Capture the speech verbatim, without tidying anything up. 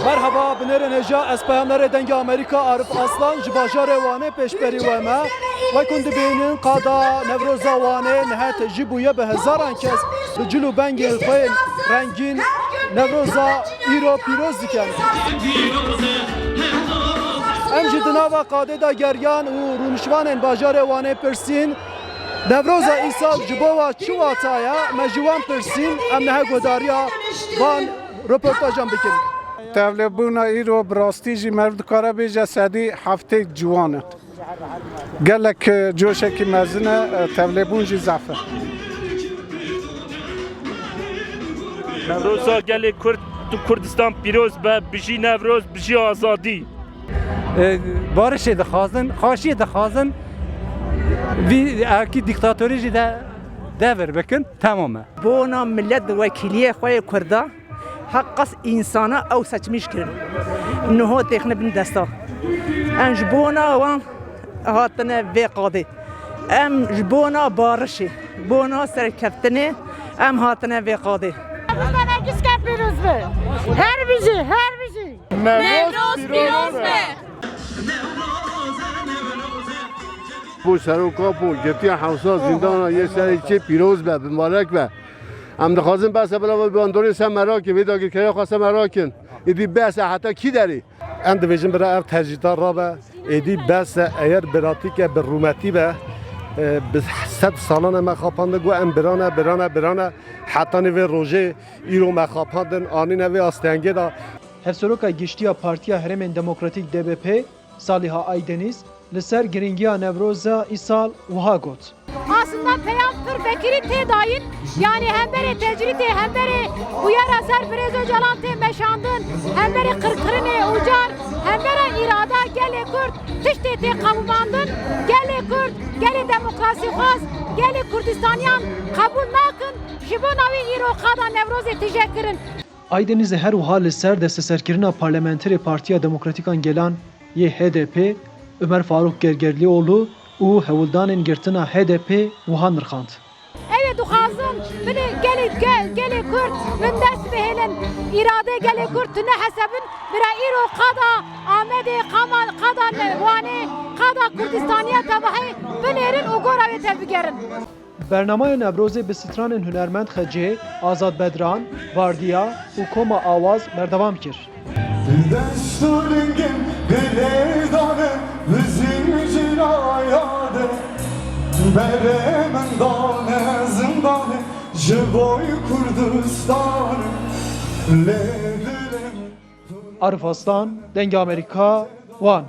Merhaba, binêrên hêja, ez peyamnerê Dengê Amerîka Arif Aslan ji bajarê Wanê pêşberî we me. Wek hûn dibînin, qada Newroza Wanê niha tijî bûye, bi hezaran kes bi cil û bengên xwe yên rengîn Newroza îro pîroz dikin. Em jî di nava qadê de geriyan û rûniştvanên bajarê Wanê pirsîn, Newroza îsal ji bo we çi wata ye? Me ji wan pirsîn, em niha guhdariya van roportajan bikin. Tevlêbûna îro bi rastî jî meriv dikare bêje sedî heftê ciwan e. Gelek, e, coşekî mezin e, e, tevlêbûn jî zehf e. Newroza gelê Kurd, tu Kurdistan pîroz be, bijî Newroz, bijî azadî. E, barişê dixwazin, xweşiyê dixwazin, vî erkî dîktatorî jî de devir bikin, temam e. Bona milet bi wekîliyê xwe yê Kurda, heqas însana ew seçmîş kirin. Niho têxine bin desta. Em ji bona wan hatine vê qadê. Em ji bona barişê, bona serkeftinê, em hatine vê qadê. Newroza Nergîska pîroz be. Her bijî, her bijî. Newroz pîroz be. Bo seroka bo girtiya hewsa zîndana yê serê çê pîroz be, bimarek be. Em dixwazin behsa bila vê bandorê ser merakin, vê dagirkeriya xwe ser merakin. Êdî behsa heta kî derê? Em dibêjin bira ev tecrîda rabe, êdî bes e, eyer biratîke bi rûmetî be, e, bi sed salan em e xapandin, got em birane, birane, birane, hetanî vê rojê îro me xapandin, anîne vê astengê de. Hevseroka Giştî ya Partiya Herêmên Demokratîk D B P, Saliha Aydeniz, li ser girîngiya Newroza îsal wiha got. Aslında peyam pir vekirî tê dayîn, yanî hemberê tecrîtê, hemberê bûyera ser Birêz Ocalan tê meşandin, hemberê qirkirinê û car hembera îrada gelê Kurd tiştê tê qewimandin, gelê Kurd, gelê demokrasîxwaz, gelê Kurdistaniyan qebûl nakin, ji bo navê îro qada Newrozê tije kirin. Aydeniz her wiha li ser desteserkirina parlamenterê Partiya Demokratîkan Gelan yê H D P, Ömer Faruk Gergerlioğlu û hewldanên girtina H D P wiha nirxand. Ew ê dixwazin binê gelê, ge-, gelê Kurd bindest bihêlin, îradeyê gelê Kurd tune hesebin, bira îro qada Amedê, qama-, qada Ne-, Wanê, qada Kurdistaniya tevahê binêrin û gora wê tevbigerin. Bernamaya Newrozê bi stranên hunermend Xecê, Azad Bedran, Vardiya û Koma Awaz berdewam kir. Deşt û lingên girêdane bi zincira yade, berê min dane zindanê ji bo Kurdistanê, lê dilê min. Arif Aslan, Dengê Amerîka, Wan.